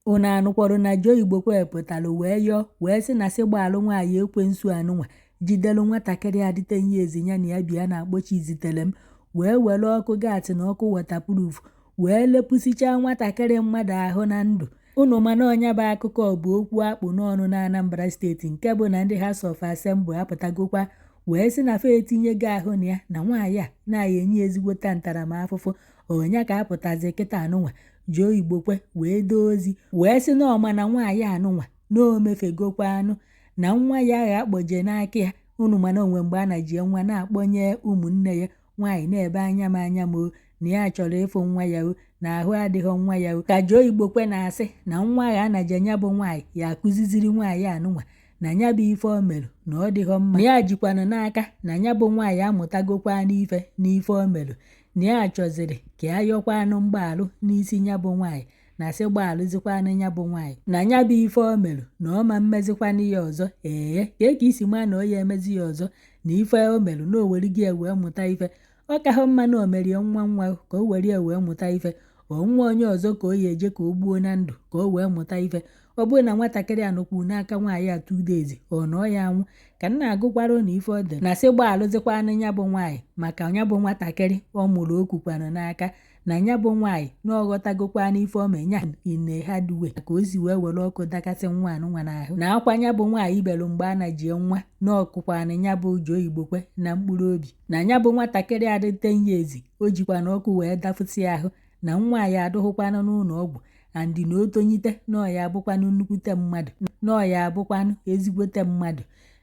Unu anụkwarụ na Joe Igbokwe pụtalụ wee yọọ wee sị na sị gbaalụ nwaanyị ekwensu anụnwa jidelu nwatakịrị a dị 10 years ya na ya bịa na-akpọ Chiziterem wee were ọkụ gas na ọkụ waterproof wee lepụsichaa nwatakịrị mmadụ ahụ na ndụ. Unu ma na ọnya bụ akụkọ bụ okwu akpụ n'ọnụ na Anambra Steeti, nke bụ na ndị House of Assembly apụtagokwa wee sị na fa etinyego ahụ na ya na nwaanyị a na-aya enye ezigbota ntaramahụhụ. Ọnya ka apụtazi kịta anụnwa Joe Igbokwe wee dee ozi wee sị na ọma na nwaanyị anụnwa na o mefegokwa anụ na nwa ya agha akpọje n'aka ya. Unu mana onwe mgbe a na-ji nwa na-akpọnye ụmụnne ya nwaanyị na-ebe anya m anya m o na ya chọrọ ịfụ nwa ya o na ahụ adịghị nwa ya o. Ka Joe Igbokwe na-asị na nwa agha anaje ya bụ nwaanyị ya akụziziri nwaanyị anụnwa na ya bụ ife o merụ na ọ dịghọ mma, na ya jikwanụ n'aka na ya bụ nwaanyị amụtagokwa n'ife n'ife o merụ, na ya chọziri ka ya yọkwanụ mgbaalụ n'isi ya bụ nwaanyị na sị gbaalụzikwanụ ya bụ nwaanyị na ya bụ ife o merụ na ọ ma mmezikwanụ ya ọzọ. Ee, ka ka isi maa na ọ ya emezi ya ọzọ na ife o merụ na o were gị wee mụta ife. Ọ kahụ mma na o merie nwa nwa ka o were ya wee mụta ife, ọ nwa onye ọzọ ka o ya eje ka o gbuo na ndụ ka o wee mụta ife. Ọ bụrụ na nwatakịrị a nọkwu n'aka nwaanyị a 2 days ọ nọ ya anwụ. Ka m na-agụkwara na ife ọ dị na sị gbaalụzikwanụ ya bụ nwaanyị maka ya bụ nwatakịrị ọ mụrụ okunkwanụ n'aka na ya bụ nwaanyị na ọ ghọtagokwanụ ife o mee ya in a hard way ka o si wee were ọkụ dakasị nwa anụnwa n'ahụ, na akwa ya bụ nwaanyị belu mgbe a na-jie nwa na ọkụkwanụ ya bụ Joe Igbokwe na mkpụrụ obi, na ya bụ nwatakịrị adị 10 years o jikwana ọkụ wee dafụsị ahụ, na nwa ya adụghịkwanụ n'ụlọ ọgwụ and na o tonyite na ọ ya abụkwanụ nnukwute mmadụ, na ọ ya abụkwanụ ezigbote mmadụ,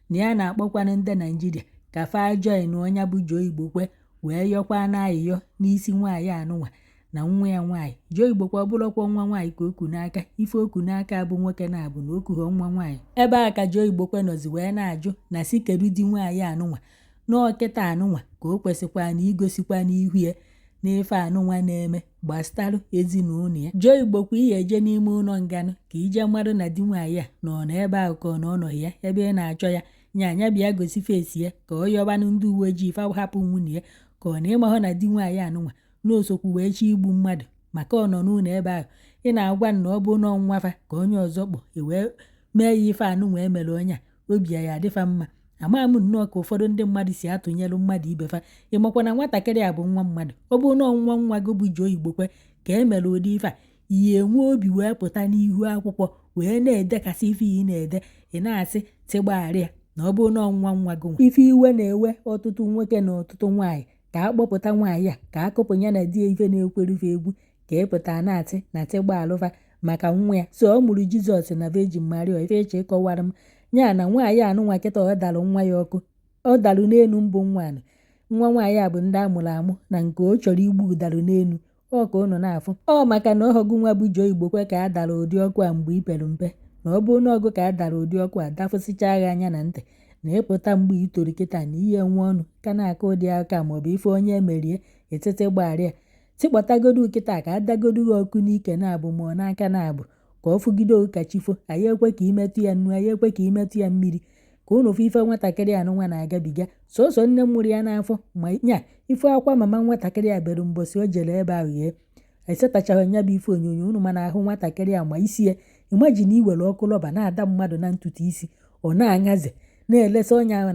na ya na-akpọkwanụ ndị Naijiria ka fa join ọnya bụ Joe Igbokwe wee yọkwanụ ayịyọ n'isi nwaanyị anụnwa na nwa ya nwaanyị. Joe Igbokwe ọ bụrụkwa nwa nwaanyị ka o ku n'aka, ife o ku n'aka bụ nwoke na-abụ na o kughọ nwa nwaanyị. Ebe a ka Joe Igbokwe nọzi wee na-ajụ na si kedu di nwaanyị anụnwa n'ọkịta anụnwa ka o kwesịkwa na igosikwa n'ihu ya n'ife anụnwa na-eme gbasarụ ezinụlọ ya. Joe Igbokwe ihe eje n'ime ụlọ nganụ ka ije marụ na di nwaanyị a nọ n'ebe ahụ ka ọ na ọ nọghị ya ebe ị na-achọ ya nya anya bịa gosi face ya ka ọ yọbanụ ndị uwe ojii fa hapụ nwunye ya, ka ọ na ịmahụ na di nwaanyị anụnwa na osokwu wee chi igbu mmadụ maka ọ nọ n'ụlọ ebe ahụ. Ị na-agwa m na ọ bụ nọ nwafa ka onye ọzọ kpọ e wee mee ya ife anụnwa emere onye a, obi ya adịfa mma. Ama m nnọọ ka ụfọdụ ndị mmadụ si atụnyere mmadụ ibe fa. Ịmakwa na nwatakịrị a bụ nwa mmadụ, ọ bụ na nwa nwa gị bụ Joe Igbokwe ka e mere ụdị ife a, ihe enwe obi wee pụta n'ihu akwụkwọ wee na-edekasị ife ị na-ede, ị na-asị tịgbaghara ya na ọ bụ na nwa nwa gị nwa. Ife iwe na-ewe ọtụtụ nwoke na ọtụtụ nwaanyị ka a kpọpụta nwaanyị a ka a kụpụ ya na di ya ife na-ekwerufe egwu ka ị pụta na-atị na tịgbaalụfa maka nwa ya. So ọ mụrụ Jizọs na Virgin Maria, ife ịchọ ịkọwara m ya na nwaanyị anụnwa kịta ọ dalụ nwa ya ọkụ, ọ dalụ n'elu mbụ nwa anụ nwa nwaanyị a bụ ndị amụrụ amụ na nke ọ chọrọ igbu dalụ n'elu ọ ka unu na-afụ. Ọ maka na ọhọgụ nwa bụ Joe Igbokwe ka a dara ụdị ọkụ a mgbe i pere mpe, na ọ bụrụ na ọgụ ka a dara ụdị ọkụ a dafụsịcha gị anya na ntị na ịpụta mgbe i toro kịta na ihe nwe ọnụ ka na-akọ ụdị aka maọbụ ife onye emerie etete gbaghara ya. Tikpọtagodu kịta ka adagodu gị ọkụ n'ike na-abụ ma ọ n'aka na-abụ ka ọ fụgide ka chifo, anyị ekwe ka imetụ ya nnu, anyị ekwe ka imetụ ya mmiri, ka unu fụ ife nwatakịrị anụnwa na-agabiga. Sọsọ nne mụrụ ya n'afọ ma nya ife akwa mama nwatakịrị a bere mbọsị o jere ebe ahụ ghee esetachaghị ya bụ ife onyonyo unu mana ahụ nwatakịrị a ma isi ya. Imagine iwere ọkụ rọba na-ada mmadụ na ntutu isi, ọ na-aṅaze na-elesa onye ahụ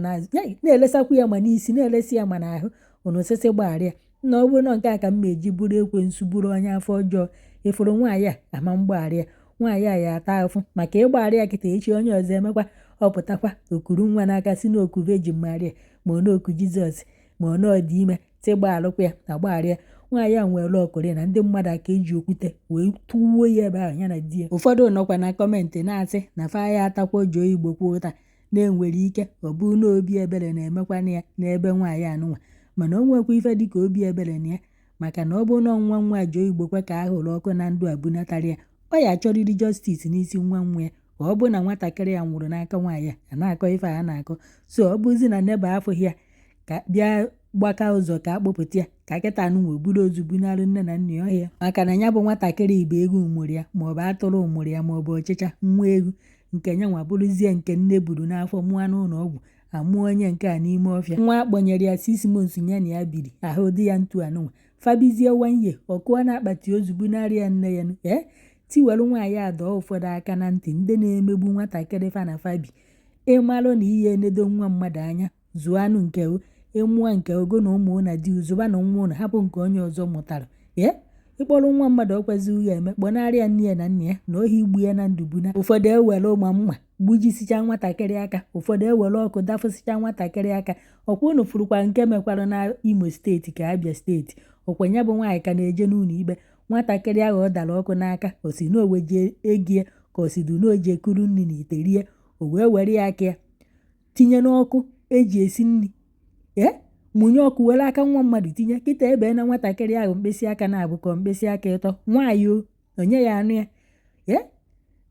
na-elesakwu ya ma n'isi na-elesi ya ma n'ahụ, unu sịsị gbaghara ya. Na ọ bụrụ na nke a ka m ma-eji bụrụ ekwensu bụrụ onye afọ ọjọọ, ịfụrụ nwaanyị a ama mgbaghara ya, nwaanyị a ya ata ahụfụ maka ịgbaghara ya kịta echi onye ọzọ emekwa ọ pụtakwa okuru nwa n'aka si n'oku Virgin Maria ma ọ n'oku Jizọs ma ọ n'ọdị ime tị gbaalụkwa ya agbaghara ya. Nwaanyị a nwere ọkụrị na ndị mmadụ aka eji okwute wee tụwuo ya ebe ahụ ya na di ya. Ụfọdụ nọkwa na comment na-asị na fa ya atakwa Joe Igbokwe ụta na-enwere ike ọ bụ na obi ebere na-emekwana ya n'ebe nwaanyị anụnwa, mana o nwekwa ife dịka obi ebere na ya maka na ọ bụ na nwa nwa Joe Igbokwe ka a hụrụ ọkụ na ndụ a bunatara ya, ọ ya achọrịrị justice n'isi nwa nwa ya ka ọ bụ na nwatakịrị ya nwụrụ n'aka nwaanyị a na-akọ ife a na-akọ. So ọ bụzi na neba afụghị ya ka bịa gbaka ụzọ ka akpọpụta ya ka kịta anụnwa buru ozu bunarị nne na nna ya ọhịa, maka na ya bụ nwatakịrị bụ egwu mụrụ ya maọbụ atụrụ mụrụ ya maọbụ ọchịcha nwa egwu nke nyanwa bụrụzie nke nne buru n'afọ mụọ n'ụlọ ọgwụ amụọ onye nke a n'ime ọfịa. Nwa akpọnyere ya 6 months ya na ya biri ahụ dị ya ntu anụnwa fabizie 1 year ọ kụọ na akpati ozu bunarị ya nne ya. Ee, Tiwelu nwaanyị a dọọ ụfọdụ aka na ntị, ndị na-emegbu nwatakịrị fa na fa bi. Ịmalụ na ihe enedo nwa mmadụ anya, zụọ anụ nke ịmụọ nke ogo na ụmụ na di, zụba na nwa ụnụ, hapụ nke onye ọzọ mụtara. Ee, ịkpọrọ nwa mmadụ ọkwazi ya eme, kpọnarịa nne ya na nna ya na ohi igbu ya na ndụbuna. Ụfọdụ ewere ụma mma gbujisicha nwatakịrị aka, ụfọdụ ewere ọkụ dafụsịcha nwatakịrị aka. Ọkwa unu furukwa nke mekwara na Imo Steeti ka Abia Steeti. Ọkwa ya bụ nwaanyị ka na-eje n'ụlọ ikpe. Nwatakịrị ahụ ọ dara ọkụ n'aka, o si na oweje egie ka o si du na oje kuru nri na ite rie, o wee were ya aka ya tinye n'ọkụ eji esi nri, ee, mụnye ọkụ, were aka nwa mmadụ tinye. Kịta ebe na nwatakịrị ahụ mkpịsị aka na-abụ ka mkpịsị aka ịtọ nwaanyị, o onye ya anụ ya. Ee,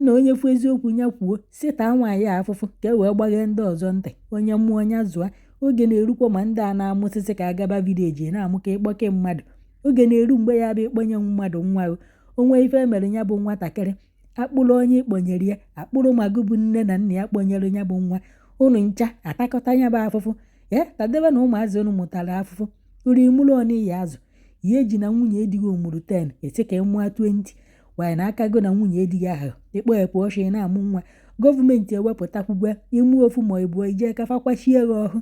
na onye fụ eziokwu ya kwuo, si taa nwaanyị a afụfụ ka e wee gbaghee ndị ọzọ ntị. Onye mmụọ ya zụa. Oge na-erukwa ma ndị a na-amụsịsị ka agaba village na-amụ ka ịkpọke mmadụ. Oge na-eru mgbe ya bụ ịkpọnye mmadụ nwa o onwe ife emere ya bụ nwatakịrị, akpụrụ onye ịkpọnyere ya, akpụrụ magụ bụ nne na nna ya kpọnyere ya bụ nwa. Unu ncha atakọta ya bụ afụfụ. Ee, tadebe na ụmụazị unu mụtara afụfụ uru imụrụ ọnụ ya azụ ihe eji na nwunye edighị omuru 10 esi ka ịmụa 20 wanyị na aka go na nwunye edighị ahụ ịkpọghepụ ọchị na-amụ nwa. Gọọmenti ewepụtakwugwe ịmụ ofu ma ịbụọ ije kafa kwachie gị ọhụ.